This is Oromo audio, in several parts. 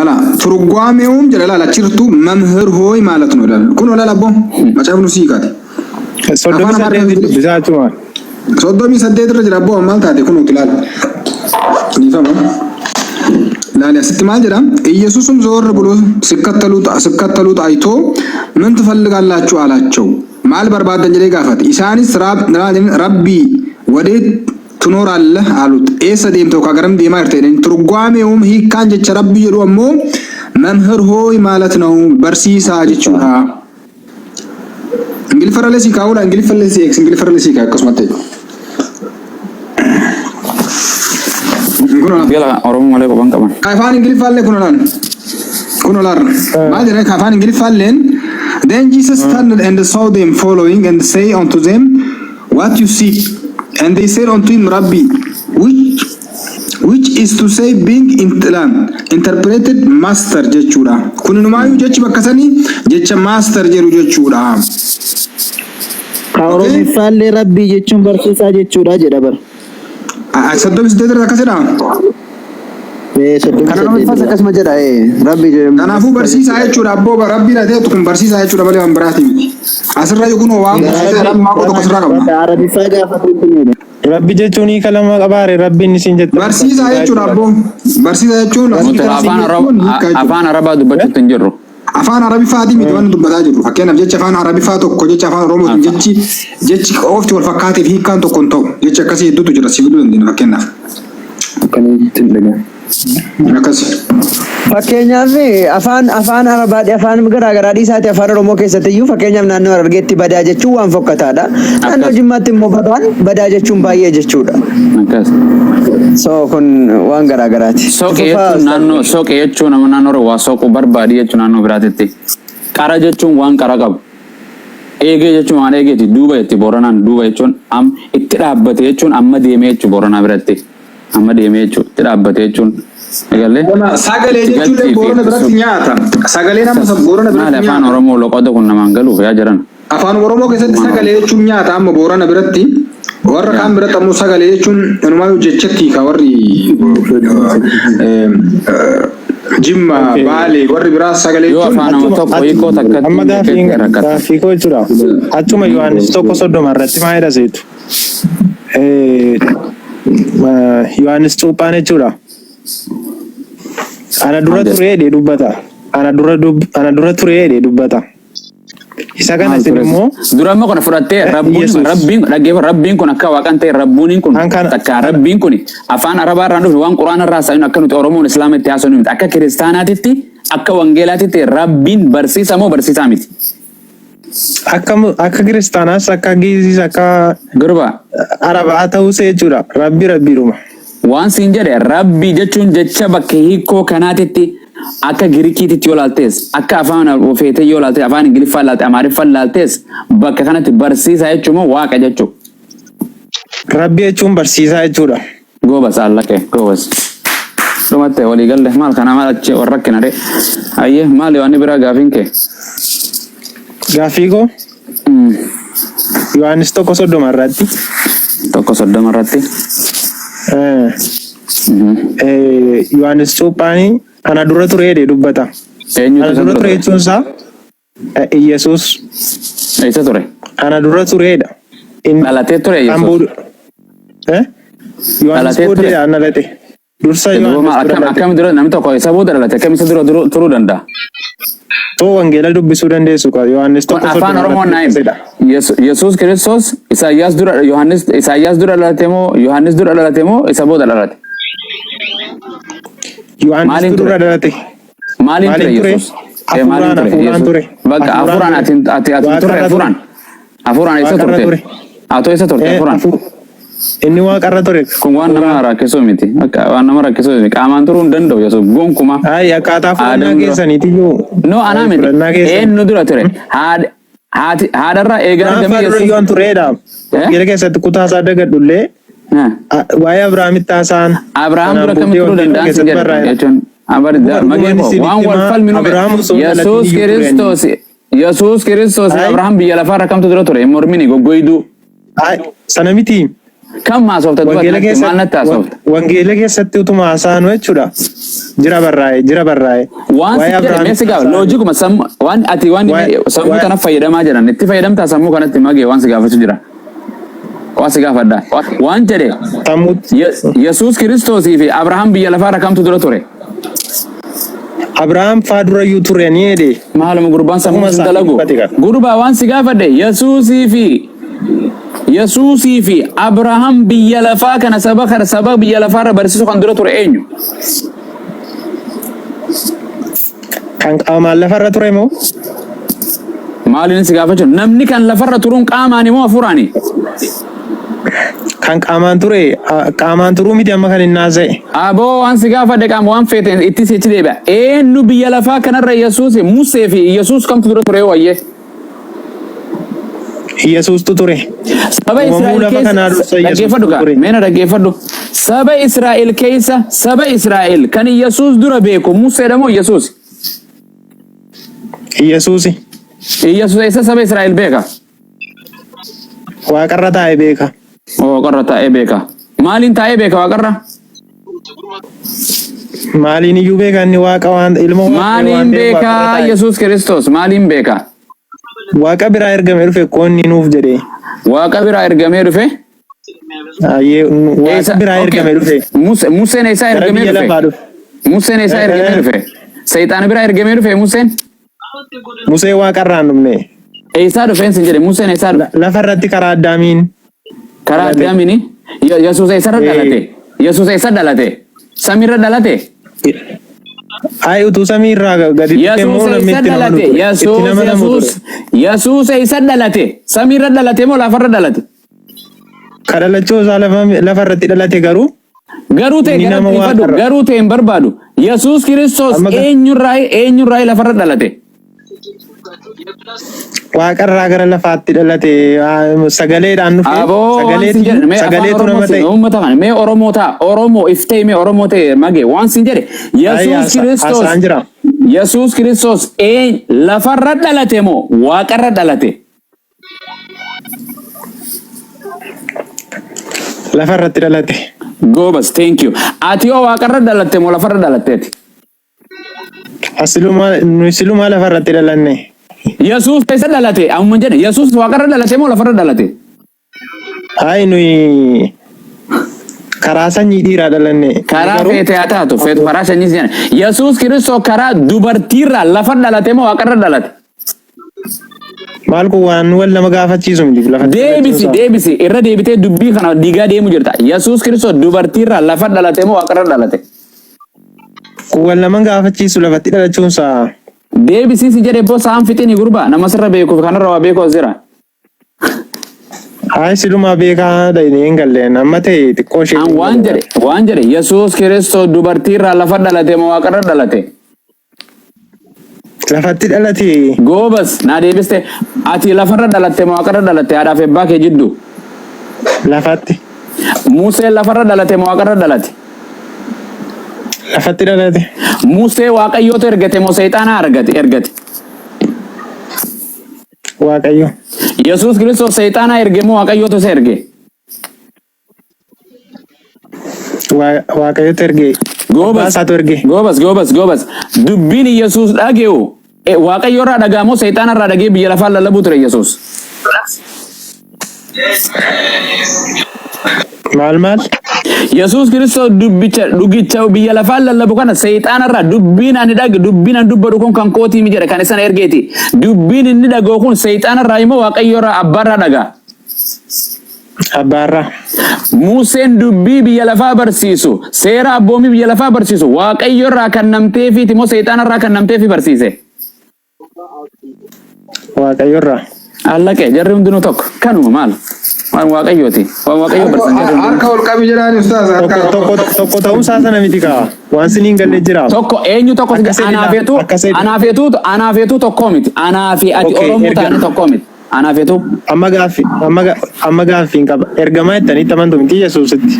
Lala ትርጓሜውም jedha laala achirtu መምህር ሆይ ማለት ነው ይላል። Kun laala abboo macaafni sii kaate. Soddomii Afaan saddeet Amaariffaa dubbisaa jechuudha. 38 irra jira abboo, maal taate? Kunuuti laala. Dhiifama. Laali, asitti maal jedha? ኢየሱስም ዘወር ብሎ ሲከተሉት አይቶ ምን ትፈልጋላችሁ አላቸው። Maal barbaaddan jedhee gaafate። Isaanis ረቢ ወዴት ትኖራለህ አሉት። Eessa deemte yookaan garam deemaa jirta jedhani። ትርጓሜውም hiikkaan jecha ረቢ jedhu ammoo መምህር ሆይ ማለት ነው, barsiisaa jechuudha. Ingiliffarrallee sii kaa'uudha, Ingiliffarrallee sii eegsi, Ingiliffarrallee sii kaa'u akkasumatti. Kun Gala Oromoo malee qofaan qaban. Afaan Ingiliffaallee kun olaan. Kun olaan. Maal jedhee afaan Ingiliffaalleen? Then Jesus turned and saw them following and say unto them, "What you seek?" And they said unto him, "Rabbi," which is to say, being interpreted, master jechuudha. Kun inumaayyuu jechi bakka sanii jecha master jedhu jechuudha. Ka Oromiffaallee rabbii jechuun barsiisaa jechuudha jedha bara. 38 irra akkasidha. Soddomii Kan saddeet Oromiffaas irra. akkasuma jedha rabbi jedhamu. Kanaafuu barsiisaa jechuudha abboo, rabbii dha kun barsiisaa jechuudha malee waan biraati miti. Asirra yoo kun waan waaqoo tokko asirraa qabna. Arabiffaa gaafatu kunidha. Rabbi jechuun hiika lama qabaare, rabbi inni siin jette. Barsiisaa jechuudha abboo. Barsiisaa jechuun Nuti afaan Arabaa afaan Arabaa dubbachuutti hin jirru. Afaan Arabiffaatii miti waan dubbataa jirru. Fakkeenyaaf jecha afaan Arabiffaa tokko jecha afaan Oromootiin jechi qofti wal fakkaateef hiikkaan tokko hin ta'u. Jecha akkasii hedduutu jira, si fiduu dandeenya fakkeenyaaf. Akkamitti hin dhagahu. Akkasi. Fakkeenyaaf afaan Arabaa, afaan garaa garaa dhiisaati, afaan Oromoo keessatti iyyuu fakkeenyaaf naannoo Harargeetti badaa jechuun waan fokkataadha. Naannoo Jimmaatti immoo badaan badaa jechuun baay'ee jechuudha. Akkas. So kun waan garaa garaati. Soqee jechuun naannoo, soqee jechuun nama naannoo waa soquu barbaadi jechuun naannoo biraatitti. Qara jechuun waan qara qabu. Eegee jechuun waan eegeeti, duuba jetti Booranaan, duuba jechuun am itti dhaabbate jechuun amma deemee jechuun Booranaa biratti. Amma deemee jechuun itti dhaabbate jechuun. Egalee? Sagalee Itti jechuun galchii fi Boorana itti biratti nyaata. Sagalee nama Boorana Maali biratti afaan nyaata. Oromoo loqoda kun namaan galuuf yaa jiran. Afaan Oromoo keessatti sagalee jechuun nyaata amma Boorana biratti. Warra kaan biratti ammoo sagalee jechuun inumaayyuu jechatti ka warri Jimma, Baalee, warri biraa sagalee Yoo jechuun afaan nama tokko hiikoo takkatti Amma gaaffii rakkata. Gaaffii koo jechuudha. Achuma Yohaannis 1:30 irratti maal jedha seetu? Yohaannis cuuphaan jechuudha. Ana dura Maal ture jedhee dubbata. Ana dura ture jedhee dubbata. Isa kana Maal isin ture? immoo Dura immoo kana fudhattee rabbuun Yesuus. Rabbiin dhaggeeffa, rabbiin kun akka waaqan ta'e, rabbuuniin kun An kana takka rabbiin kun afaan Arabaa irraan dhufe, waan Quraana irraa haasa'inu akka nuti Oromoon Islaama itti haasa'inu miti. Akka kiristaanaatitti, akka wangeelaatitti rabbiin barsiisa moo barsiisaa miti? Akka kiristaanaas, akka Giiziis, akka Gurba Arabaa ta'uus jechuudha. Rabbi rabbiidhuma. Waan siin jedhe, rabbi jechuun jecha bakka hiikoo kanaatitti akka Girikiititti yoo laaltees, akka afaan feetee yoo laaltees, afaan Ingiliffaa laalte, Amaariffaa laaltees, bakka kanatti barsiisaa jechuun moo waaqa jechuudha? Rabbi jechuun barsiisaa jechuudha. Goobas allaqe goobas. Dhumatte walii galle, maal kana maal achi warra rakkina de. Ayyee, maali waan biraa gaafiin kee? Gaaffii koo Yohaannis 1:30 irratti 1:30 irratti. Yohaannis cuuphaanii ana dura ture jedhee dubbata. Eenyutu Ana isa dura dura ture ture? jechuun isaa Iyyasuus Eessa ture? ana dura tureedha. Inni Dhalatee ture kan Yesuus. booda Yohaannis Dhalatee ture. booddee dhalate. Dursa Duuba Yohaannis dura akkam dhalate. akkam dura namni tokko isa booda dhalate akkam isa dura turuu danda'a? Too wangeela dubbisuu dandeessu ka Yohaannis Kun tokko afaan soddoma Oromoon irratti naa himi. akkasidha. Yesuus Kiristoos Isaayyaas dura, Yohaannis Isaayyaas dura dhalate moo, Yohaannis dura dhalate moo, isa booda dhalate? Yohaannis Maaliin dura ture? dhalate. Maaliin ture Maaliin ture? Yesuus? Maaliin Hafuuraan ture hafuuraan Yesuus? ture. Bakka Hafuuraan hafuuraan ture. ati ati turre Waaqarra ture. hafuuraan. Hafuuraan eessa Waaqarra turte? ture. Atoo eessa turte hafuuraan? Inni waaqarra ture. Kun waan nama Hafuuraan. rakkisuu miti. Akka waan nama rakkisuu miti. Qaamaan turuu hin danda'u Yesuus gonkumaa. Ay, akkaataa fudhannaa Aadam dura. keessaniitiyyuu. No, anaa Ay, miti. fudhannaa keessan. Eenyu dura ture? Haati haadharraa eega Abrahaam argamee fa'aa dura Yesuus. iyyuu an tureedha. Eh? Wangeela keessatti kutaa isaa dagadhullee Eh. waa'ee Abrahaamitti haasa'an. Abrahaam Kanaan dura akkamitti booddee turuu wangeela danda'an sin keessatti jedhe barraa'eera. jechuun abari Dhuguma magee dhugumaan koo waan isinitti wal himaa falminu me Abrahaam osoo hin dhalatin Yesuus iyyuu ture ani. Kiristoos, Yesuus Kiristoos Ay, Abrahaam biyya lafaarra kamtu dura ture hin mormini goggoyduu. ay, sana miti. Kam haasofta duba Wangeela natti maal natti keessatti haasofta? wangeela keessatti utuma haasa'anu jechuudha. Jira barraa'e jira barraa'e. Waan si Waa'ee jedhe Abrahaam mee si gaafa haasa'anu. loojikuma sammuu waan ati waan Waa'ee sammuu waa'ee tana fayyadamaa jiran itti fayyadamtaa sammuu kanatti magee waan si gaafachuu jira. Waan si gaafadha. Waan jedhe sammuu Yesuus Kiristoosii fi Abrahaam biyya lafaarra kamtu dura ture? Abrahaam faa durayyuu ture ni jedhe. Maaluma gurbaan sammuu Akkuma sin isaanii dalagu. dubbate qaba. Gurbaa waan si gaafadhe Yesuusii fi Abrahaam biyya lafaa kana saba kana saba biyya lafaarra barsiisuu kan dura ture eenyu? Kan qaamaan lafarra ture moo? Maaliin si gaafachuu? Namni kan lafarra turuun qaamaani moo hafuuraani? Kan qaamaan ture qaamaan turuu miti amma kan inni haasa'e. Aboo waan si gaafadhe qaama waan feete itti sichi deebi'a. Eenyu biyya lafaa kanarra Yesuus Musee fi Yesuus kamtu dura ture wayyee? Yesuustu ture. Saba Uumamuu Israa'el lafa kanaa keessa dursa dhaggeeffadhu Yesuustu kaa ture. meena dhaggeeffadhu. Saba Israa'el keessa saba Israa'el kan Yesuus dura beeku Museedha moo Yesuus? Yesuusi Yesuus eessa saba Israa'el beeka? waaqarra taa'ee beeka. Waaqarra taa'ee beeka. Maaliin taa'ee beeka waaqarra? Maaliin iyyuu beeka inni waaqa waan ilma waaqayyoo waan Maaliin ta'eef waaqarra beeka taa'e. Yesuus Kiristoos? Maaliin beeka? Waaqa biraa ergamee dhufe qoonni nuuf jedhee. Waaqa biraa ergamee dhufe? Ayyee waaqa Eessa? biraa Okay. ergamee dhufe. Museen eessaa Gara ergamee biyya dhufe? lafaa dhufe. Museen eessaa ergamee dhufe? Seexaana biraa ergamee dhufe Museen? Musee waaqarraa hin dhufne. Eessaa dhufeen sin jedhe Museen eessaa dhufe? Lafa irratti karaa addaamiin Karaa dhalate. addaamiini? Yesuus eessarra dhalate? Yesuus eessa dhalate? Samiirra dhalate? Ayi utuu samii irraa gadi dhufe immoo Yesuus namni eessa itti namanu dhalate? ture. Itti Yesuus namanamu ture. Yesuus Yesuus eessa dhalate? Samiirra dhalate moo lafarra dhalate? Ka dhalachuu isaa lafa irratti dhalate garuu Garuu ta'e inni gara nama dhiifadhu waaqarra. garuu ta'e hin barbaadu. Yesuus Kiristoos Amma eenyurraa lafarra dhalate? Waaqarraa gara lafaatti dhalate sagaleedhaan dhufe Aboo waan sin jedhe mee afaan sagaleetu Oromoo nama sin ta'e. uummata kana mee Oromoo ta'a Oromoo iftee mee Oromoo ta'e mage waan sin jedhe Ayi Yesuus Kiristoos haasa'aan jira. Yesuus Kiristoos lafarra dhalate moo waaqarra dhalate? Lafa irratti dhalate. Goobas thank you. Ati hoo waaqarra dhalatte moo lafarra dhalatteeti? Asilumaa nuyi silumaa lafa irratti dhalanne. Yesuus eessa dhalate? Amma jedhe Yesuus waaqarra dhalate moo lafarra dhalate? Ayi nuyi karaa sanyii dhiiraa dhalanne. Karaa Garuu feete haa taatu feetu karaa sanyiis jedhan. Yesuus Kiristoos karaa dubartiirraa lafa dhalate moo waaqarra dhalate? Maal kun waan wal nama gaafachiisu miti lafatti Deebisi dhalachuun isaa. deebisi irra deebitee dubbii kana diigaa deemu jirta. Yesuus Kiristoos dubartiirraa lafa dhalate moo waaqarra dhalate? Kun wal nama gaafachiisu lafatti dhalachuun isaa. Deebisi si jedhe boo sa'aan fixini gurbaa nama sirra beekuuf kanarra waa beeku as jira. Hayi silumaa beekaa dhayinee hin galleen amma ta'e xiqqoo ishee. An waan jedhe Yesuus Kiristoos dubartiirraa lafa dhalate moo waaqarra dhalate? Lafatti dhalate. Goobas naa deebiste ati lafarra dhalatte moo waaqarra dhalatte haadhaaf abbaa kee jidduu? Lafatti. Museen lafarra dhalate moo waaqarra dhalate? Lafatti dhalate. Musee waaqayyootu ergate moo seexaanaa argate ergate? Waaqayyo. Yesuus Kiristoos seexaanaa erge moo waaqayyootu isa erge? Waaqayyotu erge. Abbaa Goobas isaatu erge. goobas goobas goobas dubbiin Yesuus dhage'u waaqayyo irraa dhagaa moo seexaana irraa dhagee biyya lafaa lallabuu ture Yesuus? Maal maal? Yesuus Kiristoos dubbicha dhugicha biyya lafaa lallabu kana seexaana irraa dubbiin ani dhage dubbiin ani dubbadhu kun kan kootii mi jedha kan isaan ergeeti. Dubbiin inni dhaga'u kun seexaana irraa immoo waaqayyo irraa abbaa irraa dhagaa. Abbaarraa. Museen dubbii biyya lafaa barsiisu seera abboomii biyya lafaa barsiisu waaqayyo irraa kan namteefiiti moo seexaana irraa kan namteefi barsiise? Waaqayyo irraa. Allaqee jarri hundinuu tokko kanuma maal waan waaqayyooti waan waaqayyo barsiisan jarri hundinuu. Harka ol qabi jedhaan ustaaz harka Tokko tokko tokko ta'uunsaa sana miti kaa. Waan siniin galle jira. Tokko eenyu tokko Akka sedidha. anaafeetu Akka sedi. anaafeetu anaafeetu tokko miti anaafi ati Okay, Oromoo erga taane tokko miti anaafeetu. Amma gaaffiin qaba. Ergamaa jettanii amantu miti Yesuusitti.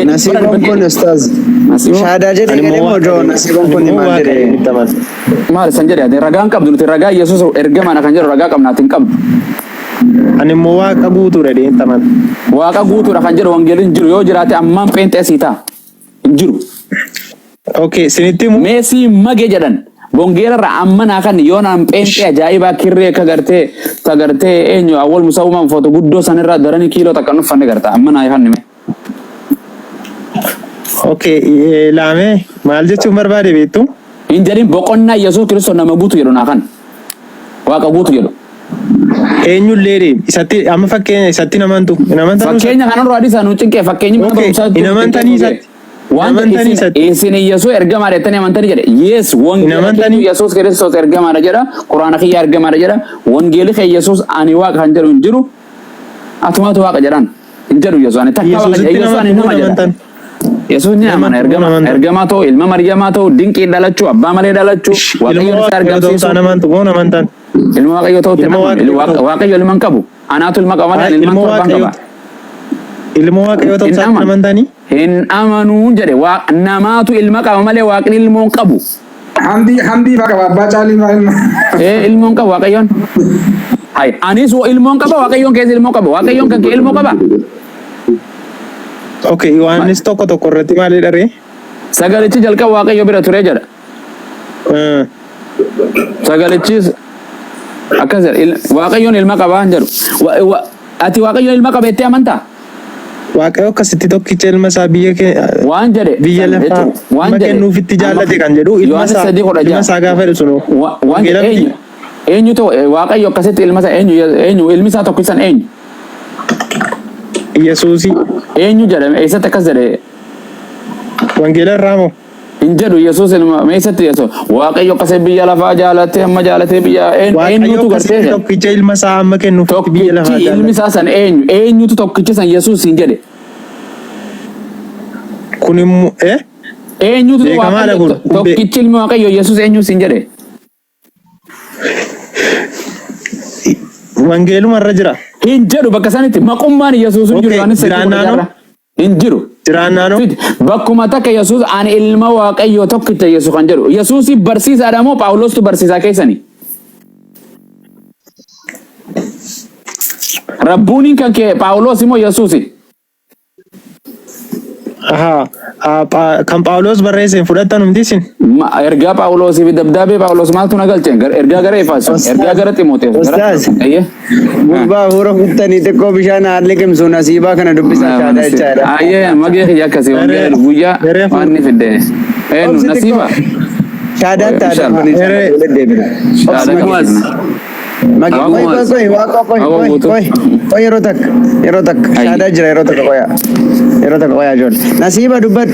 Nasiiboon kun ustaaz. Nasiiboo Shaadaa jedhee Ani galee immoo moo Waaqayyo nasiiboon ani kun immoo maal Waaqayyo jedhee? itti amana. Maal san jedhe ati ragaan qabdu nuti ragaa Yesuus ergamaadha kan jedhu ragaa qabna ati hin qabdu. Ani immoo Waaqa guutuudha jedheen amana. Waaqa guutuudha kan jedhu wangeelli hin jiru yoo jiraate ammaan pheenxee sii ta'a. Hin jiru. Okay, isinitti himu. Meesii mage jedhan wangeela irraa amma naa kan yoo naan pheenxee ajaa'ibaa kirree akka gartee ta gartee eenyu awwal musawumaan foto guddoo sanirraa daranii kiiloo takka hin uffanne garta amma naa kan hime. Okay, laamee maal jechuun barbaade beektu? Hin jedhin boqonnaa Yesuus Kiristoos nama guutu jedhu naa kan. Waaqa guutu jedhu. Eenyullee deem isatti amma fakkeenya isatti hin amantu. Hin amantanuu isatti? Fakkeenya kanarraa dhiisaa nu cinqee fakkeenyi mana Okay, barumsaa hin amantanii isatti? Hin Waan amantanii isin isatti? isin Yesuus ergamaadha jettanii amantanii jedhe. Yes, Hin wangeela keetu amantanii? Yesuus Kiristoos ergamaadha jedha. Quraana kiyya ergamaadha jedha. Wangeelli kee Yesuus ani waaqa kan jedhu hin jiru. Atumaatu waaqa jedhaan. Hin jedhu Yesuus ani takka waaqa jedha. Yesuusitti hin Yesuus ani amantu moo nama hin jedha. amantan? Yesuus ni Hin amana amantu moo hin ergama amantan? ergamaa ta'u ilma Maryamaa ta'u dinqiin dhalachuu abbaa malee dhalachuu Ish, Ilma Waaqayyoon isa Waaqayyoo ta'uu argamsiisuu isaan amantu moo hin amantan? Ilma Waaqayyoo ta'utti hin Ilma amanu. Waaqayyoo ta'uu. Waaqayyo ilma hin qabu. Anaatu ilma qaba malee Hayi, ani ilmaan ilma torbaan Waaqayyoo qaba. ilma Waaqayyoo ta'uu Hin isaatti hin amanu. amantanii? Hin amanuu jedhe. Namaatu ilma qaba malee Waaqni ilmoo hin qabu. Hamdii hamdii faa qaba abbaa caalii faa ilma. Ee ilmoo hin qabu Waaqayyoon. Hayi anis ilmoo hin qaba Waaqayyoon keessa ilmoo qaba. Waaqayyoon kan kee ilmoo qaba. Okay, Yohaannis tokko tokko irratti maal jedha ree? Sagalichi jalqaba Waaqayyo bira ture jedha. Sagalichis akkas jedha. Waaqayyoon ilma qabaa hin jedhu. Ati Waaqayyoon ilma qaba jettee amantaa? Waaqayyo akkasitti tokkicha ilma isaa biyya Waan jedhe biyya san lafaa jechuun waan ilma jedhe kennuufitti amma jaallate kan jedhu ilma Yohaannis isaa sadii kudha ilma ja'a. isaa gaafa jedhu sunoo Waan wangeela jedhe miti? eenyu eenyu ta'u Waaqayyo akkasitti ilma isaa eenyu eenyu ilmi isaa tokkicha eenyu Yesuusii eenyu jedhame eessatti akkas jedhe wangeela irraa moo? Hin jedhu Yesuus ilma meessatti Yesuus Waaqayyo akkasii biyya lafaa jaalatee amma jaalatee biyya Waaqayyo eenyutu gartee akkasitti jedhe tokkicha ilma isaa amma kennuufitti biyya lafaa tokkichi ilmi jaallate. isaa san eenyu eenyutu tokkichi san Yesuus hin jedhe Kun immoo eenyutu beekamaadha Waaqayyo kun kun be tokkichi ilmi Waaqayyo Yesuus eenyu siin jedhe wangeeluma irra jira. Hin jedhu bakka sanitti maqummaan Yesuus hin jiru Okay, Yohaannis sadii kudha jiraannaanoo jaarra hin jiru. jiraannaanoo Fidi bakkuma takka Yesuus ani ilma Waaqayyoo tokkicha Yesuus kan jedhu Yesuusi barsiisaadha moo Phaawulostu barsiisaa keessani? Rabbuuniin kan kee Phaawulos immoo Yesuusi. Ahaa, kan Phaawulos barreesse hin fudhattan humti isin? Ergaa Phaawulosii fi dabdaabee Phaawulos maaltu na galche? Ergaa gara Efesoon, ergaa gara Ximootees, gara Ustaaz, Ayyee. gurbaa hafuura kuttanii xiqqoo bishaan haalli qimsu nasiibaa kana dubbisaa shaadaa jechaadha. Ayyee magee kiyya akkasii Eree, wangeela guyyaa eree waan inni fidde. Eenyu Obsi xiqqoo. nasiiba? Shaadaatti haa Bishaan. darban eree, inshallah walitti deebina. Obsi Shaada magee. qabna. Magi Waaquma qoy qoy qoy waaqa qoy Waaqa qoy guutuu. qoy qoy yeroo takka yeroo takka Ayyi. shaadaa jira yeroo takka qoyaa yeroo takka qoyaa ijoollee nasiiba dubbadhu.